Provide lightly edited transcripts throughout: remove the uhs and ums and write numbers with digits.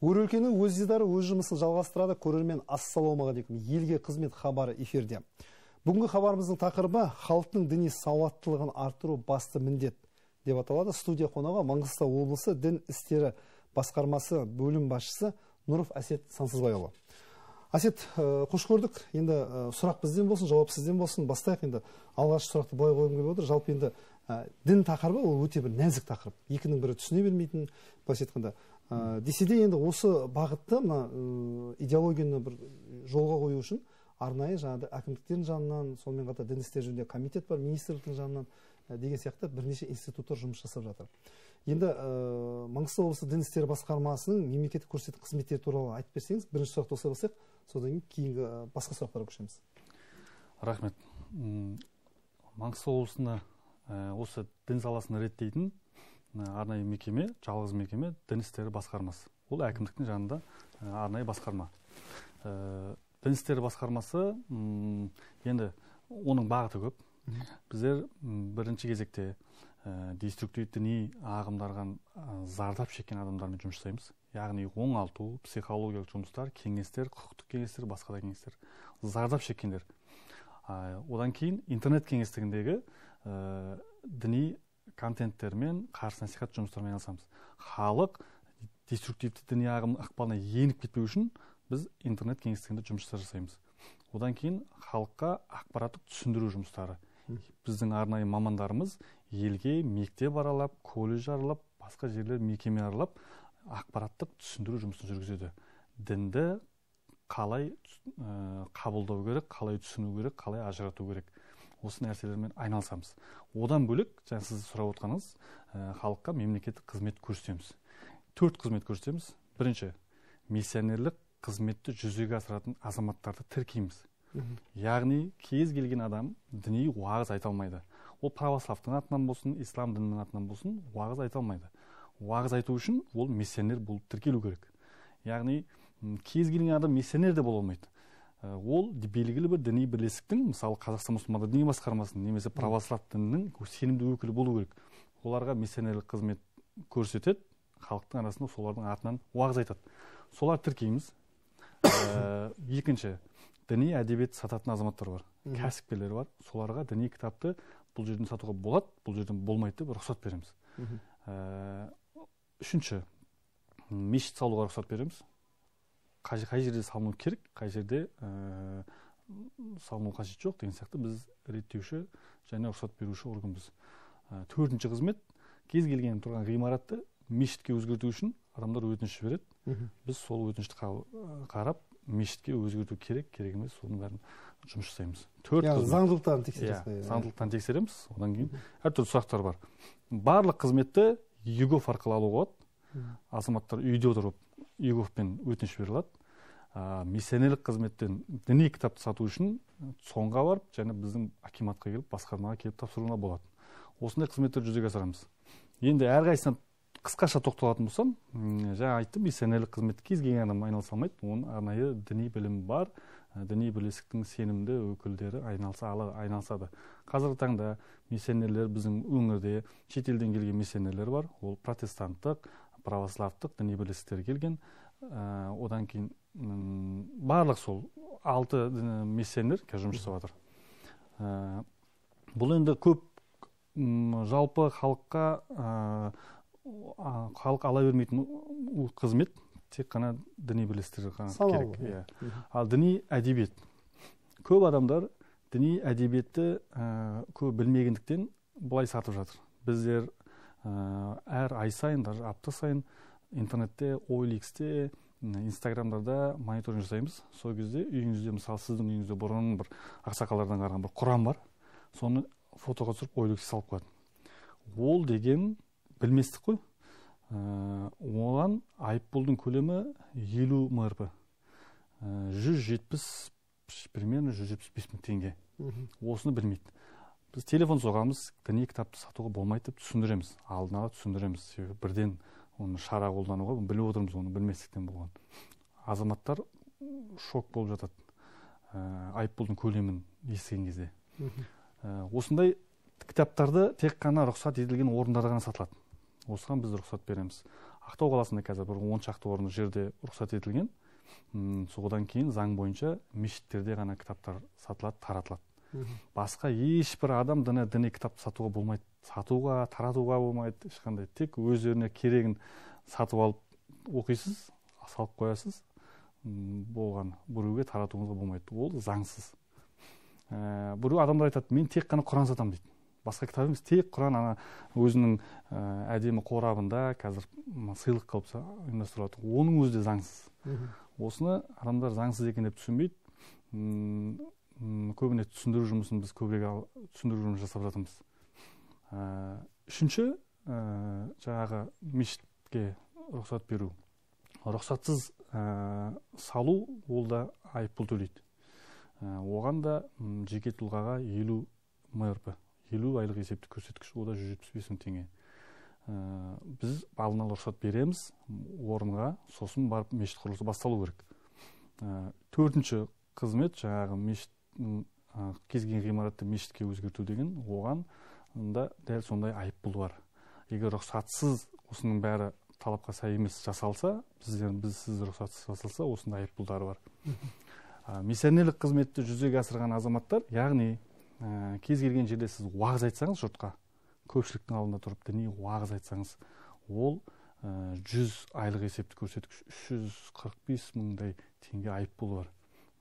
Өлкенің өз дидары өз жұмысын жалғастырады. Көрермен, ассалаумағалейкум. Елге қызмет хабары эфирде. Бүгінгі хабарымыздың тақырыбы халықтың діни сауаттылығын арттыру басты міндет деп аталады. Студия қонағы Маңғыстау облысы дін істері басқармасы бөлім басшысы Нұров Әсет Сансызбайұлы. Әсет, қош көрдік. Енді сұрақ бізден болсын, жауап сізден болсын. Бастайық енді. Алғашқы сұрақты былай қойғым келіп отыр. Жалпы енді дін тақырыбы ол өте бір нәзік тақырып. Екінің бірі түсіне бермейтін, былайша айтқанда. Десе де енді осы бағытты мына идеологияны бір жолға қою үшін арнайы жаңағыдай әкімдіктердің жанынан, сонымен қатар дін істері жөніндегі комитет бар, министрліктің жанынан деген сияқты бірнеше институттар жұмыс жасап жатыр. Енді Маңғыстау облысы дін істері басқармасының мемлекеттік көрсететін қызметтері туралы айтып берсеңіз, бірінші сұрақты осылай бастайық, содан кейін кейінгі басқа сұрақтарға көшеміз. Рахмет. Маңғыстау облысында осы дін саласын реттейтін арнайы мекеме, жалғыз мекеме дін істері басқармасы. Ол әкімдіктің жанында арнайы басқарма. Дін істері басқармасы, енді оның бағыты көп. Біздер бірінші кезекте деструктивті діни ағымдарға зардап шеккен адамдармен жұмыс жасаймыз. Яғни оңалту, психологиялық жұмыстар, кеңестер, құқықтық кеңестер, басқа да кеңестер. Зардап шеккендер. Одан кейін интернет кеңістігіндегі діни контенттермен, қарсы насихат жұмыстарымен айналысамыз. Халық деструктивті діни ағымның ықпалына еніп кетпеу үшін біз интернет кеңістігінде жұмыстар жасаймыз. Одан кейін халыққа ақпараттық түсіндіру жұмыстары. Біздің арнайы мамандарымыз елге мектеп аралап, колледж аралап, басқа жерлер мекеме аралап, ақпараттық түсіндіру жұмысын жүргізеді. Дінді қалай қабылдау керек, қалай түсіну керек, қалай ажырату керек. Осы нәрселермен айналысамыз. Одан бөлек, жаңа сіз сұрап отқаныңыз, халыққа мемлекеттік қызмет көрсетеміз. 4 қызмет көрсетеміз. Бірінші, миссионерлік қызметті жүзеге асыратын азаматтарды тіркейміз. Яғни, кез келген адам діни уағыз айта алмайды. Ол православтың атынан болсын, ислам дінінің атынан болсын, уағыз айта алмайды. Уағыз айту үшін ол миссионер болып тіркелу керек. Яғни, кез келген адам миссионер де бола алмайды. Ол белгілі бір діни бірлестіктің, мысалы Қазақстан мұсылмандар діни басқармасының немесе православ дінінің сенімді өкілі болу керек. Оларға миссионерлік қызмет көрсетеді, халықтың арасында солардың атынан уағыз айтады. Солар тіркейміз. Екінші, діни әдебиет сататын азаматтар бар, кәсіпкерлер бар. Соларға діни кітапты бұл жерден сатуға болады, бұл жерден болмайды деп рұқсат береміз. Үшінші, мешіт салуға рұқсат береміз. Қай жерде салыну керек, қай жерде салыну қажет жоқ деген сияқты біз реттеуші және рұқсат беруші органбыз. Төртінші қызмет, кез келген тұрған ғимаратты мешітке өзгерту үшін адамдар өтініш жібереді. Біз сол өтінішті қарап, мешітке өзгерту керек, керек емес, соның бәрін жұмыс жасаймыз. Төрт қызмет. Заңдылықтарын тексереміз. Заңдылықтарын тексереміз. Одан кейін әртүрлі сұрақтар бар. Барлық қызметті ЕГОВ арқылы алуға болады. Азаматтар үйде отырып ЕГОВ-пен өтініш бере алады. Миссионерлік қызметтен діни кітапты сату үшін ЦОНға барып, және біздің акиматқа келіп, басқармаға келіп тапсыруына болады. Осындай қызметтер жүзеге асырамыз. Енді әрқайсысына қысқаша тоқталатын болсам, жаңа айттым, миссионерлік қызмет кез келген адам айналыса алмайды. Оның арнайы діни білімі бар, діни бірлестіктің сенімді өкілдері айналысады. Қазіргі таңда миссионерлер біздің өңірде шетелден келген миссионерлер бар. Ол протестанттық, православтық діни бірлестіктер келген. Одан кейін барлық сол 6 миссионер қазір жұмыс жасап жатыр. Бұл енді көп жалпы халыққа халық ала бермейтін қызмет, тек қана діни бірлестіктер ғана керек. Ал діни әдебиет. Көп адамдар діни әдебиетті көп білмегендіктен былай сатып жатыр. Біздер әр ай сайын, даже апта сайын интернетте, OLX-те, Инстаграмдарда мониторинг жасаймыз. Сол кезде үйіңізде, мысалы сіздің үйіңізде бұрын бір ақсақалдардан қараған бір құран бар, соны фотоға түсіріп OLX-ке салып қояды. Ол деген білместік қой. Оған айыппұлдың көлемі 50 МРП. 170, примерно 175 мың теңге. Осыны білмейді. Біз телефон соғамыз, діни кітапты сатуға болмайды деп түсіндіреміз. Алдын ала түсіндіреміз. Себебі бірден оны шара қолдануға біліп отырмыз, оны білместіктен болған. Азаматтар шок болып жатады айыппұлдың көлемін естіген кезде. Осындай кітаптарды тек қана рұқсат етілген орындарда ғана сатылады. Осыған біз рұқсат береміз. Ақтау қаласында қазір бір 10 шақты орын жерде рұқсат етілген. Содан кейін заң бойынша мешіттерде ғана кітаптар сатылады, таратылады. Басқа ешбір адам діни кітап сатуға болмайды, сатуға, таратуға болмайды ешқандай. Тек өздеріне керегін сатып алып оқисыз, салып қоясыз, болған. Біреуге таратуыңызға болмайды. Ол заңсыз. Біреу адамдар айтады, мен тек қана Құран сатамын дейді. Басқа кітап емес, тек Құран ана өзінің әдемі қорабында қазір сыйлық қылып ұйымдастырылады. Оның өзі де заңсыз. Осыны адамдар заңсыз екен деп түсінбейді. Көбіне түсіндіру жұмысын біз көбірек түсіндіру жұмысын жасап жатырмыз. Үшінші, жаңағы мешітке рұқсат беру. Рұқсатсыз салу, ол да айыппұл төлейді. Оған да жеке тұлғаға 50 МРП, 50 айлық есептік көрсеткіш, ол да 175 мың теңге. Біз алдын ала рұқсат береміз орынға, сосын барып мешіт құрылысы басталу керек. Төртінші қызмет, жаңағы мешіт, кез келген ғимаратты мешітке өзгерту деген, оған да дәл сондай айыппұл бар. Егер рұқсатсыз осының бәрі талапқа сай емес жасалса, бізсіз рұқсатсыз жасалса, осындай айыппұлдары бар. Миссионерлік қызметті жүзеге асырған азаматтар, яғни кез келген жерде сіз уағыз айтсаңыз жұртқа, көпшіліктің алдында тұрып діни уағыз айтсаңыз, ол 100 айлық есептік көрсеткіш 345 мыңдай теңге айыппұлы бар.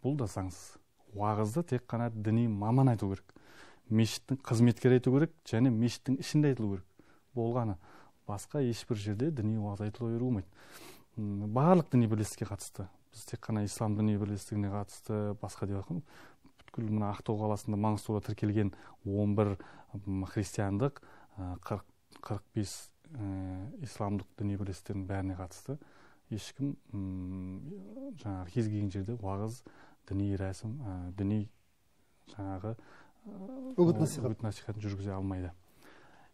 Бұл да заңсыз. Уағызды тек қана діни маман айту керек. Мешіттің қызметкері айту керек және мешіттің ішінде айтылу керек. Болғаны. Басқа ешбір жерде діни уағыз айтыла беруге болмайды. Барлық діни бірлестікке қатысты. Біз тек қана ислам діни бірлестігіне қатысты басқа деп айтқанбыз. Бүткіл мына Ақтау қаласында, Маңғыстауда тіркелген 11 христиандық, 45 исламдық діни бірлестіктердің бәріне қатысты. Ешкім жаңағы кез келген жерде уағыз, діни рәсім, діни жаңағы үгіт насихатын жүргізе алмайды.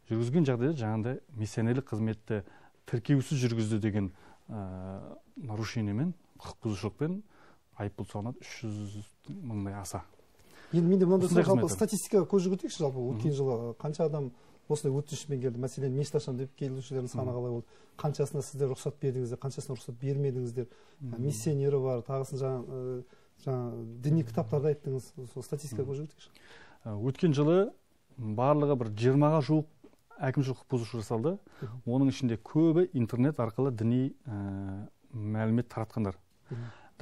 Жүргізген жағдайда жаңағыдай миссионерлік қызметті тіркеусіз жүргізді деген нарушениемен, құқық бұзушылықпен айыппұл салынады 300 мыңдай аса. Енді менде мынандай сұрақ, жалпы статистикаға көз жүгіртейікші, жалпы өткен жылы қанша адам осындай өтінішпен келді? Мәселен, мешіт ашамын деп келушілердің саны қалай болды? Қаншасына сіздер рұқсат бердіңіздер, қаншасына рұқсат бермедіңіздер? Миссионері бар, тағысын жаңа діни кітаптарды айттыңыз, сол статистикаға көз жүгіртейікші. Өткен жылы барлығы бір 20-ға жуық әкімшілік құқық бұзушылық жасалды. Оның ішінде көбі интернет арқылы діни мәлімет таратқандар.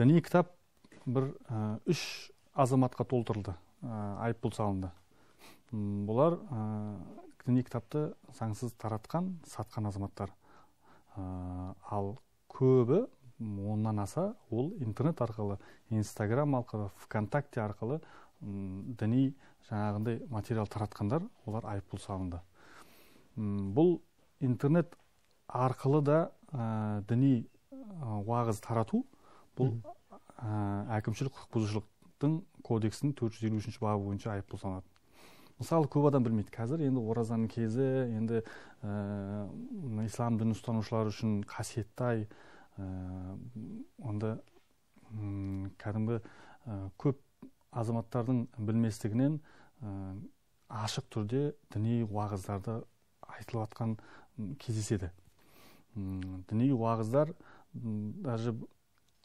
Діни кітап бір 3 азаматқа толтырылды, айыппұл салынды. Бұлар діни кітапты заңсыз таратқан, сатқан азаматтар. Ал көбі, оннан аса, ол интернет арқылы, Инстаграм арқылы, ВКонтакте арқылы діни жаңағындай материал таратқандар, олар айыппұл салынды. Бұл интернет арқылы да діни уағыз тарату, бұл әкімшілік құқық бұзушылықтың кодексінің 453 бабы бойынша айыппұл салынады. Мысалы, көп адам білмейді. Қазір енді оразаның кезі, енді ислам дінін ұстанушылар үшін қасиетті ай, онда кәдімгі көп азаматтардың білместігінен ашық түрде діни уағыздарды айтылып жатқан кездеседі. Діни уағыздар даже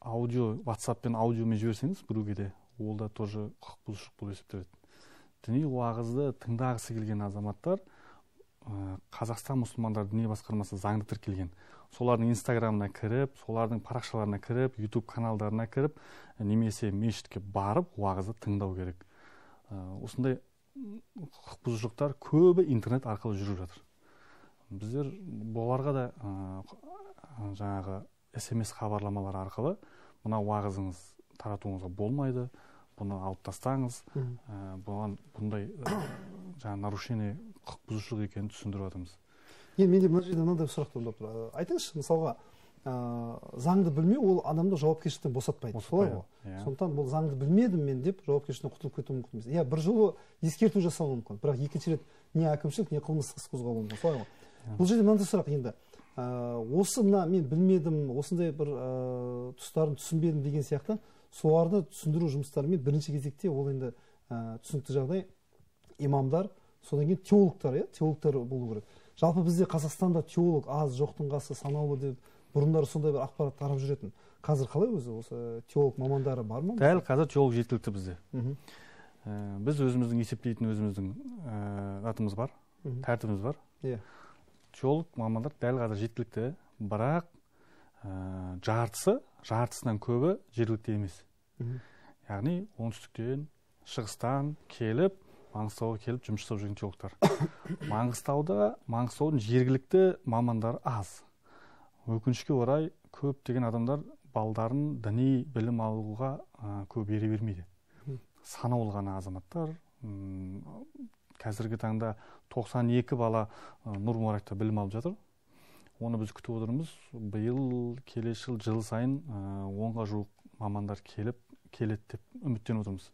аудио, WhatsApp-пен аудиомен жіберсеңіз біреуге де, ол да тоже құқық бұзушылық болып есептеледі. Діни уағызды тыңдағысы келген азаматтар Қазақстан мұсылмандар діни басқармасы заңды тіркелген. Солардың Инстаграмына кіріп, солардың парақшаларына кіріп, YouTube каналдарына кіріп, немесе мешітке барып уағызды тыңдау керек. Осындай құқық бұзушылықтар көбі интернет арқылы жүріп жатыр. Біздер бұларға да жаңағы SMS хабарламалар арқылы мына уағызыңыз таратуыңызға болмайды, бұны алып тастаңыз, бұған бұндай жаңа нарушение, құқық бұзушылық екенін түсіндіріп жатырмыз. Енді менде мына жерде мынандай сұрақ туындап тұр. Айтыңызшы, мысалға, заңды білмеу ол адамды жауапкершіліктен босатпайды. Солай ғой? Сондықтан бұл заңды білмедім мен деп жауапкершіліктен құтылып кетуі мүмкін емес. Иә, бір жолы ескерту жасауы мүмкін, бірақ екінші рет не әкімшілік, не қылмыстық іс қозғалуы мүмкін. Солай ғой? Бұл жерде мынандай сұрақ енді. Осы мына мен білмедім, осындай бір тұстарын түсінбедім деген сияқты, соларды түсіндіру жұмыстарымен бірінші кезекте ол енді түсінікті жағдай имамдар, содан кейін теологтар, иә, теологтар болу керек. Жалпы бізде Қазақстанда теолог аз, жоқтың қасы санаулы деп Бұрындары сондай бір ақпарат тарап жүретін. Қазір қалай өзі осы теолог мамандары бар ма? Дәл қазір теолог жеткілікті бізде. Біз өзіміздің есептейтін өзіміздің затымыз бар, тәртібіміз бар. Теолог мамандар дәл қазір жеткілікті, бірақ жартысынан көбі жергілікті емес. Яғни оңтүстіктен, шығыстан келіп, Маңғыстауға келіп жұмыс жасап жүрген теологтар. Маңғыстаудың жергілікті мамандары аз. Өкінішке орай көптеген адамдар балдарын діни білім алуға көп бере бермейді. Санаулы ғана азаматтар. Қазіргі таңда 92 бала Нұр Мүбаракта білім алып жатыр. Оны біз күтіп отырмыз. Биыл келесі жыл сайын 10-ға жуық мамандар келеді деп үміттеніп отырмыз.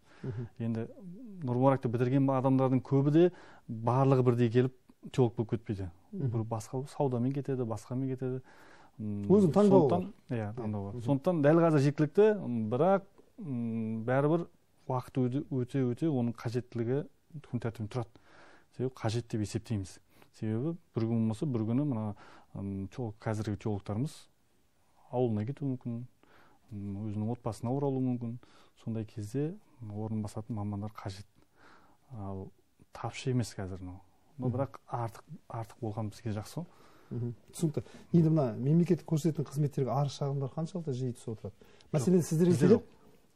Енді Нұр Мүбаракты бітірген адамдардың көбі де барлығы бірдей келіп теолог болып кетпейді. Бір басқа саудамен кетеді, басқамен кетеді. Өзінің таңдауы бар. Иә, таңдауы бар. Сондықтан дәл қазір жеткілікті, бірақ бәрібір уақыт өте оның қажеттілігі күн тәртібінде тұрады. Себебі қажет деп есептейміз. Себебі бір күн болмаса бір күні мына қазіргі теологтарымыз ауылына кетуі мүмкін, өзінің отбасына оралуы мүмкін. Сондай кезде орын басатын мамандар қажет. Ал тапшы емес қазір мынау. Бірақ артық болған бізге жақсы. Түсінікті. Енді мына мемлекеттік көрсететін қызметтерге арыз шағымдар қаншалықты жиі түсіп отырады? Мәселен, сіздерге келіп,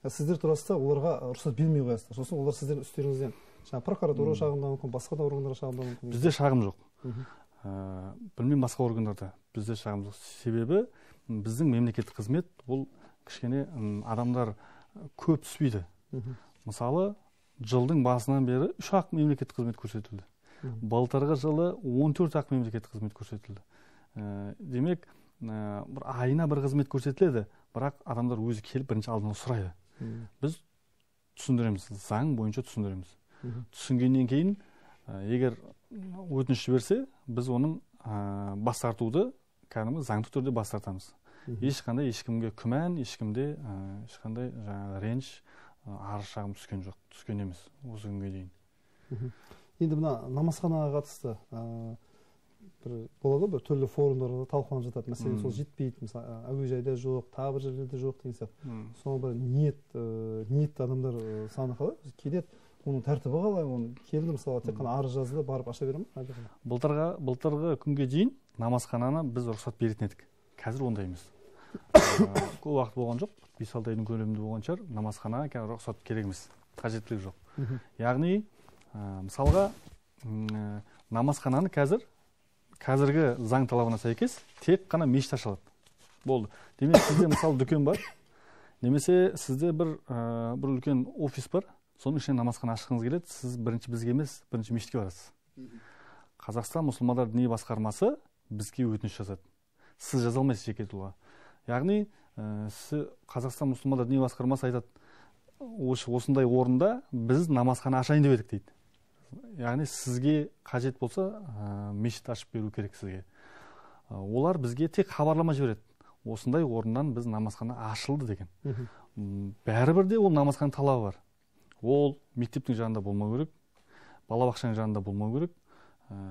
сіздер тұрасыздар, оларға рұқсат бермей қоясыздар. Сосын олар сіздердің үстеріңізден жаңа прокуратура шағымдауы мүмкін, басқа да органдарға шағымдауы мүмкін. Бізде шағым жоқ. Білмеймін басқа органдарда бізде шағым жоқ. Себебі біздің мемлекеттік қызмет ол кішкене адамдар көп түспейді. Мысалы, жылдың басынан бері 3-ақ мемлекеттік қызмет көрсетілді. Былтырғы жылы 14-ақ мемлекеттік қызмет көрсетілді. Демек, бір айына бір қызмет көрсетіледі, бірақ адамдар өзі келіп бірінші алдын сұрайды. Біз түсіндіреміз, заң бойынша түсіндіреміз. Түсінгеннен кейін, егер өтініш жіберсе, біз оның бас тартуды кәдімгі заңды түрде бас тартамыз. Ешқандай ешкімге күмән, ешкімде ешқандай жаңағы реніш, арыз шағым түскен жоқ, түскен емес осы күнге дейін. Енді мына намазханаға қатысты бір болады ғой, бір түрлі форумдарда талқыланып жатады. Мәселен, сол жетпейді, мысалы, әуежайда жоқ, тағы бір жерлерде жоқ деген сияқты. Соны бір ниетті адамдар саны қалай? Келеді, оның тәртібі қалай? Оны келді, мысалы, тек қана арыз жазды, барып аша бере ме? Былтырғы күнге дейін намазхананы біз рұқсат беретін едік. Қазір ондай емес. Көп уақыт болған жоқ, 5-6 айдың көлемінде болған шығар, намазханаға қазір рұқсат керек емес, қажеттілік жоқ. Яғни, мысалға, намазхананы қазіргі заң талабына сәйкес тек қана мешіт ашылады. Болды. Демек, сізде мысалы дүкен бар, немесе сізде бір үлкен офис бар, соның ішіне намазхана ашқыңыз келеді, сіз бірінші бізге емес, бірінші мешітке барасыз. Қазақстан мұсылмандар діни басқармасы бізге өтініш жазады. Сіз жаза алмайсыз жеке тұлға. Яғни, Қазақстан мұсылмандар діни басқармасы айтады, осындай орында біз намазхана ашайын деп едік дейді. Яғни, сізге қажет болса, мешіт ашып беру керек сізге. Олар бізге тек хабарлама жібереді. Осындай орыннан біз намазхана ашылды деген. Бәрібір де ол намазхана талабы бар. Ол мектептің жанында болмау керек, балабақшаның жанында болмау керек,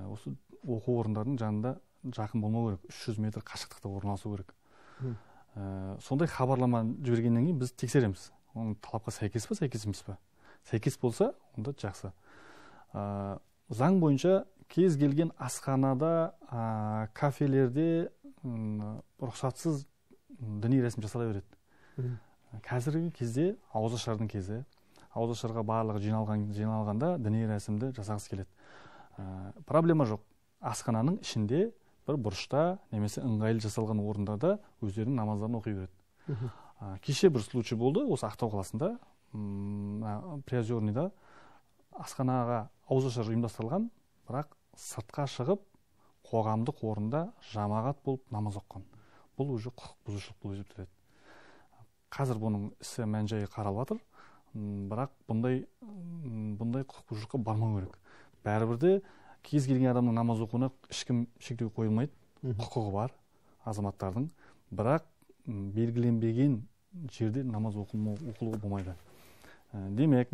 осы оқу орындарының жанында жақын болмау керек, 300 метр қашықтықта орналасу керек. Сондай хабарлама жібергеннен кейін біз тексереміз. Оның талапқа сәйкес пе, сәйкес емес пе? Сәйкес болса, онда жақсы. Заң бойынша кез келген асханада, кафелерде рұқсатсыз діни рәсім жасала береді. Қазіргі кезде ауызашардың кезі, ауызашарға барлығы жиналғанда діни рәсімді жасағысы келеді. Проблема жоқ. Асхананың ішінде бір бұрышта немесе ыңғайлы жасалған орындарда өздерінің намаздарын оқи береді. Кеше бір случай болды, осы Ақтау қаласында, Приозерныйда асханаға ауызашар ұйымдастырылған, бірақ сыртқа шығып қоғамдық орында жамағат болып намаз оқыған. Бұл уже құқық бұзушылық болып есептеледі. Қазір бұның ісі мән-жайы қаралып жатыр, бірақ бұндай құқық бұзушылыққа бармау керек. Бәрібір де кез келген адамның намаз оқуына ешкім шектеу қойылмайды, құқығы бар азаматтардың, бірақ белгіленбеген жерде намаз оқылуға болмайды. Демек,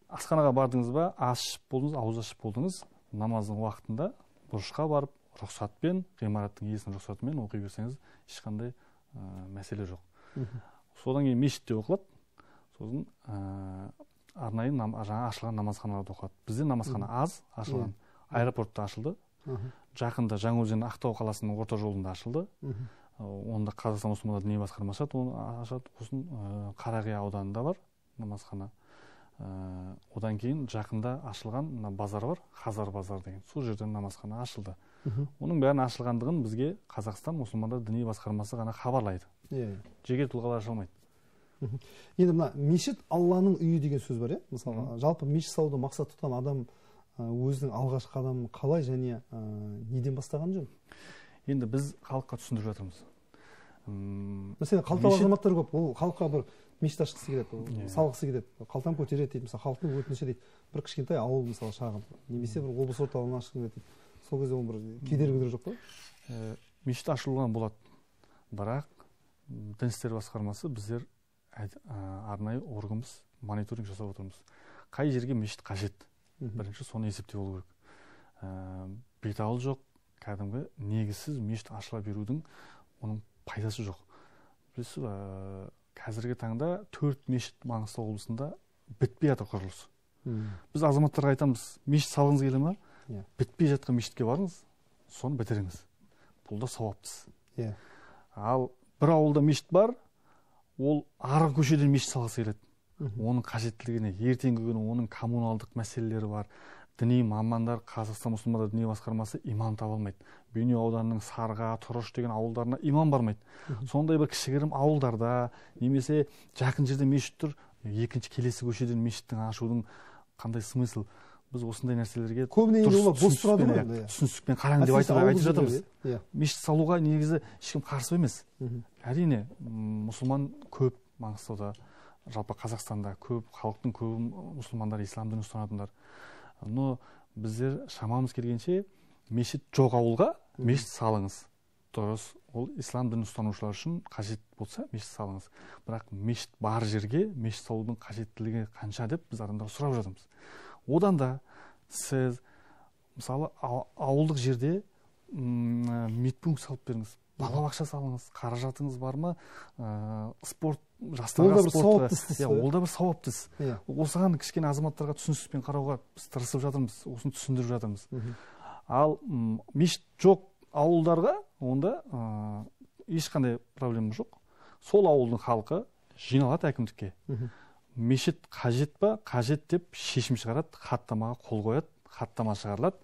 асханаға бардыңыз ба, ас ішіп болдыңыз, ауыз ашып болдыңыз, намаздың уақытында бұрышқа барып, Рұқсатпен, ғимараттың иесінің рұқсатымен оқи берсеңіз, ешқандай мәселе жоқ. Содан кейін мешітте оқылады. Сосын арнайы жаңа ашылған намазханаларда оқылады. Бізде намазхана аз ашылған. Аэропортта ашылды. Жақында Жаңаөзен Ақтау қаласының орта жолында ашылды. Онда Қазақстан мұсылмандар діни басқармасы ашады. Сосын Қарақия ауданында бар намазхана. Одан кейін жақында ашылған мына базар бар, Хазар базар деген. Сол жерден намазхана ашылды. Оның бәрін ашылғандығын бізге Қазақстан мұсылмандар діни басқармасы ғана хабарлайды. Жеке тұлғалар аша алмайды. Енді мына мешіт Алланың үйі деген сөз бар, мысалға, жалпы мешіт салуды мақсат тұтқан адам өзінің алғашқы қадамын қалай және неден бастаған жөн? Енді біз халыққа түсіндіріп жатырмыз. Мәселен, қалталы азаматтар көп, ол халыққа бір мешіт ашқысы келеді, салғысы келеді, қалтам көтереді дейді, мысалы, халықтың өтініші дейді, бір кішкентай ауыл, мысалы, шағын, немесе бір облыс орталығын ашқысы келеді дейді. Сол кезде оның бір кедергілері жоқ па? Мешіт ашылған болады, бірақ дін істері басқармасы біздер арнайы органымыз мониторинг жасап отырмыз. Қай жерге мешіт қажет? Бірінші соны есептеп алу керек. Беталы жоқ, кәдімгі негізсіз мешіт ашыла берудің оның пайдасы жоқ. Білесіз бе, қазіргі таңда 4 мешіт Маңғыстау облысында бітпей жатыр құрылысы. Біз азаматтарға айтамыз, мешіт салғыңыз келе ме? Бітпей жатқан мешітке барыңыз, соны бітіріңіз. Бұл да сауапты іс. Ал бір ауылда мешіт бар, ол арғы көшеден мешіт салғысы келеді. Оның қажеттілігіне, ертеңгі күні оның коммуналдық мәселелері бар. Діни мамандар, Қазақстан мұсылмандар діни басқармасы имам таба алмайды. Бейнеу ауданының Сарға, Тұрыш деген ауылдарына имам бармайды. Сондай бір кішігірім ауылдарда, немесе жақын жерде мешіт тұр, екінші келесі көшеден мешіттің ашудың қандай смысл? Біз осындай нәрселерге көбіне енді олар бос тұрады ғой енді. Түсіністікпен қараң деп айтып жатырмыз. Мешіт салуға негізі ешкім қарсы емес. Әрине, мұсылман көп Маңғыстауда, жалпы Қазақстанда көп, халықтың көбі мұсылмандар, ислам дінін ұстанатындар. Но біздер шамамыз келгенше мешіт жоқ ауылға мешіт салыңыз. Дұрыс, ол ислам дінін ұстанушылар үшін қажет болса мешіт салыңыз. Бірақ мешіт бар жерге мешіт салудың қажеттілігі қанша деп біз адамдарға сұрап жатырмыз. Одан да сіз, мысалы, ауылдық жерде медпункт салып беріңіз, балабақша салыңыз, қаражатыңыз бар ма, спорт, жастарға спорт, ол да бір сауапты іс. Осыған кішкене азаматтарға түсіністікпен қарауға біз тырысып жатырмыз, осыны түсіндіріп жатырмыз. Ал мешіт жоқ ауылдарға онда ешқандай проблема жоқ. Сол ауылдың халқы жиналады әкімдікке. Мешіт қажет па, қажет деп шешім шығарады, хаттамаға қол қояды, хаттама шығарылады.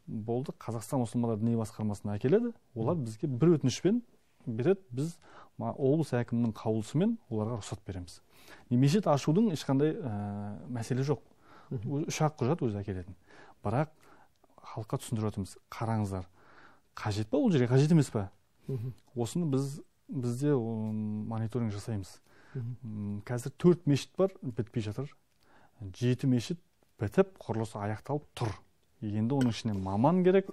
Болды, Қазақстан мұсылмандар діни басқармасына әкеледі. Олар бізге бір өтінішпен береді, біз облыс әкімінің қаулысымен оларға рұқсат береміз. Мешіт ашудың ешқандай мәселе жоқ. Үш-ақ құжат өзі әкелетін. Бірақ халыққа түсіндіріп жатырмыз, қараңыздар, қажет па ол жерге, қажет емес па? Осыны бізде мониторинг жасаймыз. Қазір 4 мешіт бар, бітпей жатыр. 7 мешіт бітіп, құрылысы аяқталып тұр. Енді оның ішіне маман керек,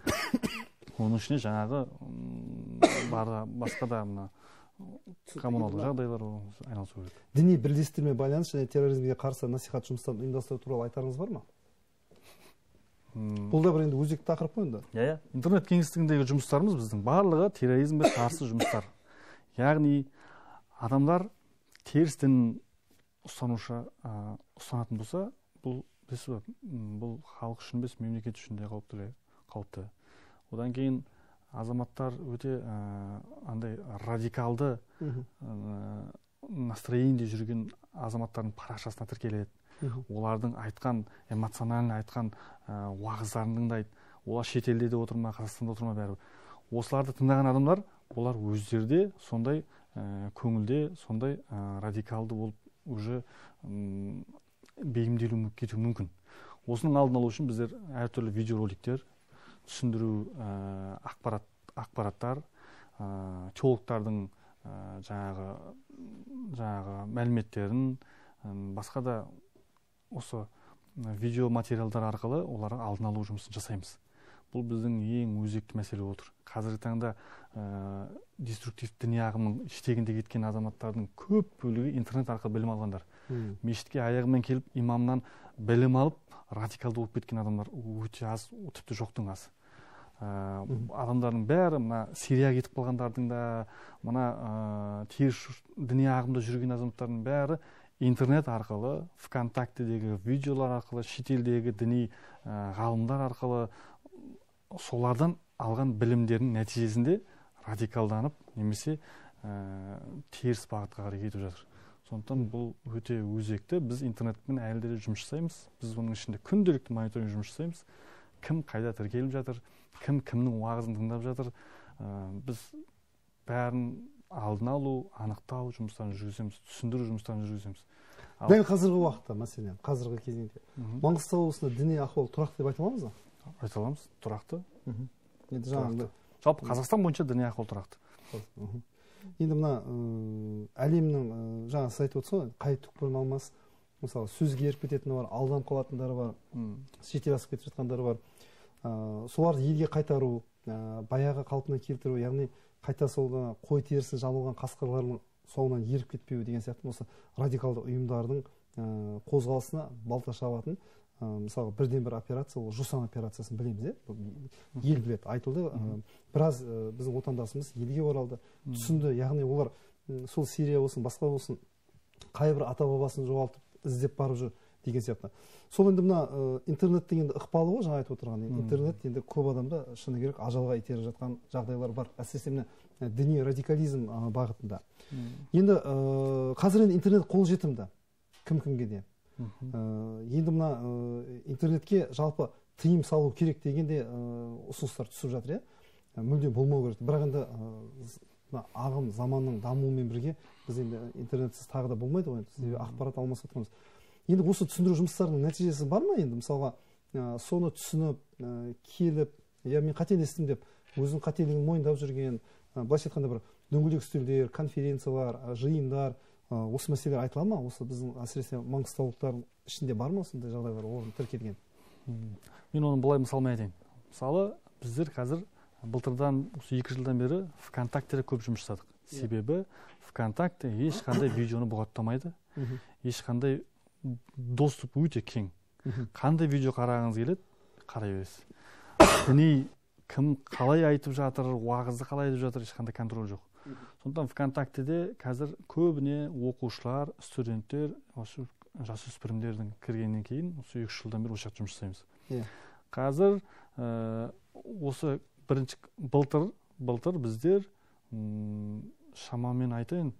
оның ішіне жаңағы басқа да мына коммуналдық жағдайлар айналысу керек. Діни бірлестіктермен байланыс және терроризмге қарсы насихат жұмыстарын ұйымдастыру туралы айтарыңыз бар ма? Бұл да бір енді өзекті тақырып қой енді. Иә, интернет кеңістігіндегі жұмыстарымыз біздің барлығы терроризмге қарсы жұмыстар. Яғни адамдар теріс дін ұстанатын болса, бұл білесіз бе, бұл халық үшін емес, мемлекет үшін де қауіпті. Одан кейін азаматтар өте андай радикалды настроениеде жүрген азаматтардың парақшасына тіркеледі. Олардың айтқан, эмоционально айтқан уағыздарын тыңдайды. Олар шетелде де отыр ма, Қазақстанда отыр ма, бәрібір. Осыларды тыңдаған адамдар, олар өздері де сондай көңілде, сондай радикалды болып уже бейімделу кетуі мүмкін. Осының алдын алу үшін біздер әртүрлі видеороликтер, түсіндіру ақпараттар, теологтардың жаңағы мәліметтерін, басқа да осы видео материалдар арқылы оларға алдын алу жұмысын жасаймыз. Бұл біздің ең өзекті мәселе отыр. Қазіргі таңда деструктивті діни ағымның жетегінде кеткен азаматтардың көп бөлігі интернет арқылы білім алғандар. Мешітке аяғымен келіп, имамнан білім алып, радикалды болып кеткен адамдар өте аз, тіпті жоқтың аз. Адамдардың бәрі мына Сирияға кетіп қалғандардың да, мына теріс діни ағымда жүрген азаматтардың бәрі интернет арқылы, ВКонтактедегі видеолар арқылы, шетелдегі діни ғалымдар арқылы солардан алған білімдерінің нәтижесінде радикалданып немесе теріс бағытқа қарай кетіп жатыр. Сондықтан бұл өте өзекті. Біз интернетпен әлі де жұмыс жасаймыз. Біз оның ішінде күнделікті мониторинг жұмыс жасаймыз. Кім қайда тіркеліп жатыр, кім кімнің уағызын тыңдап жатыр. Біз бәрін алдын алу, анықтау жұмыстарын жүргіземіз, түсіндіру жұмыстарын жүргіземіз. Дәл қазіргі уақытта, мәселен, қазіргі кезеңде Маңғыстау облысында діни ахуал тұрақты деп айта аламыз ба? Айта аламыз, тұрақты. Енді жаңағы жалпы Қазақстан бойынша діни ахуал тұрақты. Енді мына әлемнің, жаңа сіз айтып отырсыз ғой, қай түкпірін алмас, мысалы, сөзге еріп кететіні бар, алданып қалатындары бар, шетел асып кетіп жатқандары бар. Соларды елге қайтару, баяғы қалпына келтіру, яғни қайта сол қой терісін жамылған қасқырлардың соңынан еріп кетпеу деген сияқты осы радикалды ұйымдардың қозғалысына балта шабатын, мысалы, бірден бір операция, ол Жусан операциясын білеміз, ел біледі, айтылды. Біраз біздің отандасымыз елге оралды, түсінді, яғни олар сол Сирия болсын, басқа болсын, қай бір ата-бабасын жоғалтып іздеп барып жүр деген сияқты. Сол енді мына интернеттің енді ықпалы ғой, жаңа айтып отырған. Интернет енді көп адамды, шыны керек, ажалға итеріп жатқан жағдайлар бар, әсіресе мына діни радикализм бағытында. Енді қазір енді интернет қолжетімді, кім кімге де. Енді мына интернетке жалпы тыйым салу керек дегенде ұсыныстар түсіп жатыр, иә? Мүлдем болмау керек. Бірақ енді мына ағым заманның дамуымен бірге біз енді интернетсіз тағы да болмайды ғой, себебі ақпарат алмасып отырмыз. Енді осы түсіндіру жұмыстарының нәтижесі бар ма енді? Мысалға, соны түсініп, келіп, я мен қателестім деп, өзінің қателігін мойындап жүрген, былайша айтқанда бір дөңгелек үстелдер, конференциялар, жиындар, осы мәселелер айтыла ма? Осы біздің әсіресе маңғыстаулықтардың ішінде бар ма осындай жағдайлар орын тіркелген? Мен оны былай мысалмен айтайын. Мысалы, біздер қазір былтырдан, осы 2 жылдан бері ВКонтактеде көп жұмыс жасадық. Себебі ВКонтакте ешқандай видеоны бұғаттамайды, ешқандай доступ өте кең. Қандай видео қарағыңыз келеді, қарай бересіз. Діни кім қалай айтып жатыр, уағызды қалай айтып жатыр, ешқандай контроль жоқ. Сондықтан ВКонтактеде қазір көбіне оқушылар, студенттер, осы жасөспірімдердің кіргеннен кейін осы 2-3 жылдан бері осы жақта жұмыс жасаймыз. Қазір осы бірінші былтыр біздер шамамен айтайын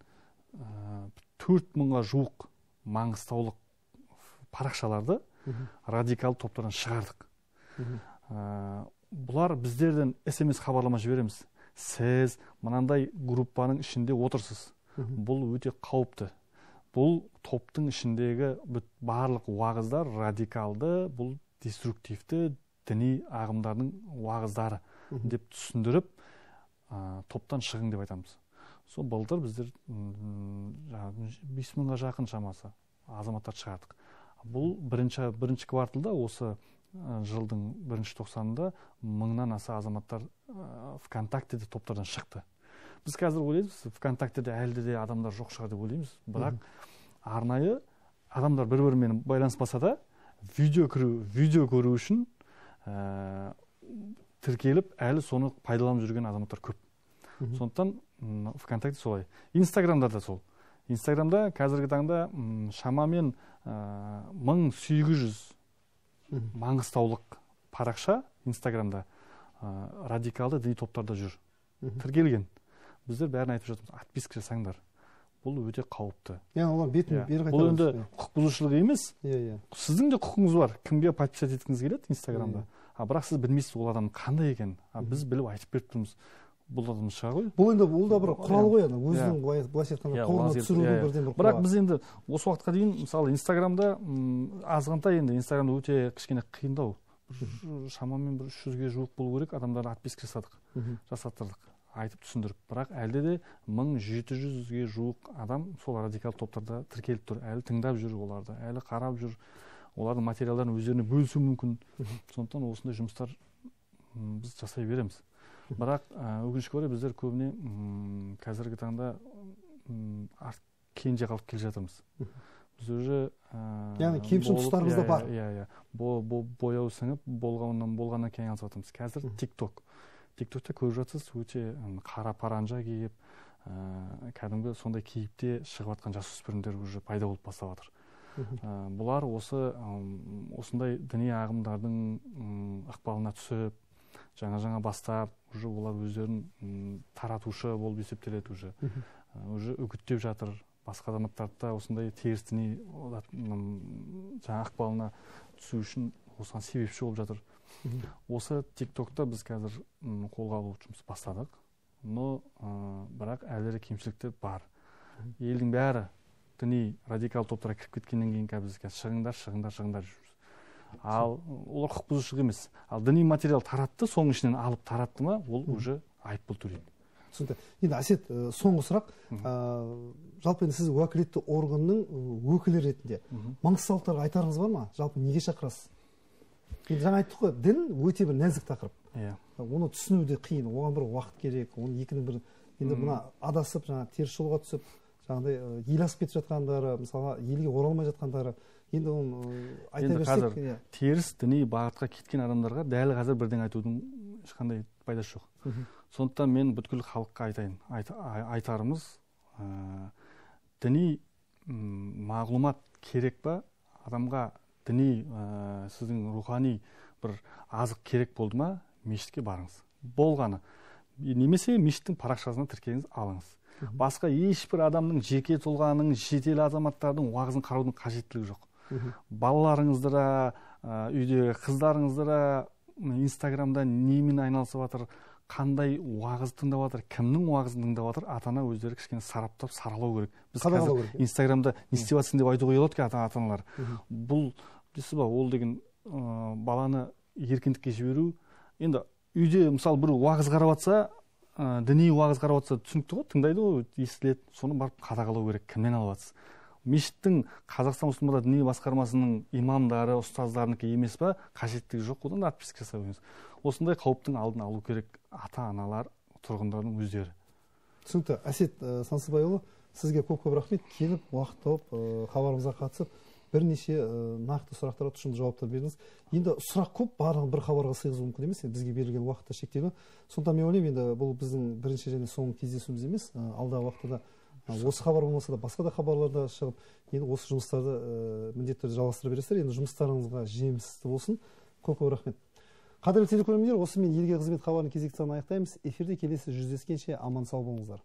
4000-ға жуық маңғыстаулық парақшаларды радикал топтардан шығардық. Бұлар біздерден СМС хабарлама жібереміз. Сіз мынандай группаның ішінде отырсыз. Бұл өте қауіпті. Бұл топтың ішіндегі барлық уағыздар радикалды, бұл деструктивті діни ағымдардың уағыздары деп түсіндіріп, топтан шығың деп айтамыз. Сол былтыр біздер 5000-ға жақын шамасы азаматтар шығардық. Бұл бірінші кварталда, осы жылдың бірінші тоқсанында 1000-нан аса азаматтар ВКонтактеде топтардан шықты. Біз қазір ойлаймыз, ВКонтактеде әлі де адамдар жоқ шығар деп ойлаймыз, бірақ арнайы адамдар бір-бірімен байланыспаса да видео көру үшін тіркеліп, әлі соны пайдаланып жүрген азаматтар көп. Сондықтан ВКонтакте солай. Инстаграмда да сол. Инстаграмда қазіргі таңда шамамен 1800 маңғыстаулық парақша Инстаграмда радикалды діни топтарда жүр. Тіркелген. Біздер бәрін айтып жатырмыз, отписка жасаңдар. Бұл өте қауіпті. Яғни олар бетін бері қайтарады. Бұл енді құқық бұзушылық емес. Сіздің де құқығыңыз бар. Кімге подписать еткіңіз келеді Инстаграмда. Бірақ сіз білмейсіз ол адам қандай екенін. Біз біліп айтып беріп тұрмыз. Бұл адам шыға ғой. Бұл енді ол да бір құрал ғой, өзінің былайша айтқанда торына түсірудің бірден бір құралы. Бірақ біз енді осы уақытқа дейін, мысалы, Инстаграмда азғантай енді Инстаграмда өте кішкене қиындау. Шамамен бір 300-ге жуық болу керек, адамдарды отписка жасадық, жасаттырдық, айтып түсіндіріп. Бірақ әлде де 1700-ге жуық адам сол радикал топтарда тіркеліп тұр, әлі тыңдап жүр оларды, әлі қарап жүр, олардың материалдарын өздеріне бөлісу мүмкін. Сондықтан осындай жұмыстар біз жасай береміз. Бірақ өкінішке орай біздер көбіне қазіргі таңда кенже қалып келе жатырмыз. Біз уже яғни кемшін тұстарымыз да бар. Иә, бояу сіңіп болғаннан кейін айналысып жатырмыз. Қазір TikTok. TikTokта көріп жатсыз, өте қара паранжа киіп, кәдімгі сондай кейіпте шығып жатқан жасөспірімдер уже пайда болып бастап жатыр. Бұлар осындай діни ағымдардың ықпалына түсіп, жаңа-жаңа бастап, уже олар өздерін таратушы болып есептеледі уже. Уже үгіттеп жатыр. Басқа азаматтарды да осындай теріс діни жаңа ықпалына түсу үшін осыған себепші болып жатыр. Осы TikTokта біз қазір қолға алу жұмыс бастадық. Но бірақ әлі де кемшіліктер бар. Елдің бәрі діни радикал топтарға кіріп кеткеннен кейін қазір біз шығыңдар, шығыңдар, шығыңдар жүрміз. Ал олар құқық бұзушылық емес. Ал діни материал таратты, соның ішінен алып таратты ма, ол уже айыппұл төлейді. Түсінікті. Енді Әсет, соңғы сұрақ. Жалпы енді сіз уәкілетті органның өкілі ретінде маңғыстаулықтарға айтарыңыз бар ма? Жалпы неге шақырасыз? Енді жаңа айттық қой, дін өте бір нәзік тақырып. Оны түсіну де қиын, оған бір уақыт керек, оны екінің бір енді мына адасып, жаңа теріс жолға түсіп, жаңағыдай ел асып кетіп жатқандары, мысалға елге оралмай жатқандары, енді оны айта Енді берсек, қазір иә. теріс діни бағытқа кеткен адамдарға дәл қазір бірдеңе айтудың ешқандай пайдасы жоқ. Сондықтан мен бүткіл халыққа айтайын, айтарымыз, діни мағлұмат керек па? Адамға діни, сіздің рухани бір азық керек болды ма? Мешітке барыңыз. Болғаны. Немесе мешіттің парақшасына тіркеліңіз, алыңыз. Басқа ешбір адамның, жеке тұлғаның, шетел азаматтардың уағызын қараудың қажеттілігі жоқ. Балаларыңызды да, үйде қыздарыңызды да, Инстаграмда немен айналысып жатыр, қандай уағыз тыңдап жатыр, кімнің уағызын тыңдап жатыр, ата-ана өздері кішкене сараптап, саралау керек. Біз Қадағалау қазір керек, иә. Инстаграмда не істеп жатсың деп айтуға ұялады екен ата-аналар. Бұл, білесіз ба, ол деген, баланы еркіндікке жіберу. Енді үйде, мысалы, бір уағыз қарап жатса, діни уағыз қарап жатса, түсінікті ғой, тыңдайды ғой, естіледі. Соны барып қадағалау керек, кімнен алып жатсыз. Мешіттің Қазақстан мұсылмандар діни басқармасының имамдары, ұстаздарынікі емес па, қажеттігі жоқ, одан да отписка жасай қойыңыз. Осындай қауіптің алдын алу керек ата-аналар, тұрғындардың өздері. Түсінікті. Әсет Сансызбайұлы, сізге көп-көп рахмет. Келіп, уақыт тауып, хабарымызға қатысып, бірнеше нақты сұрақтарға тұшымды жауаптар бердіңіз. Енді сұрақ көп, барлығын бір хабарға сыйғызу мүмкін емес, енді бізге берілген уақыт та шектеулі. Сондықтан мен ойлаймын, енді бұл біздің бірінші және соңғы кездесуіміз емес, алдағы уақытта да осы хабар болмаса да басқа да хабарларда шығып, енді осы жұмыстарды міндетті түрде жалғастыра бересіздер. Енді жұмыстарыңызға жемісті болсын. Көп-көп рахмет. Қадірлі телекөрермендер, осымен елге қызмет хабарының кезекті санын аяқтаймыз. Эфирде келесі жүздескенше аман сау болыңыздар.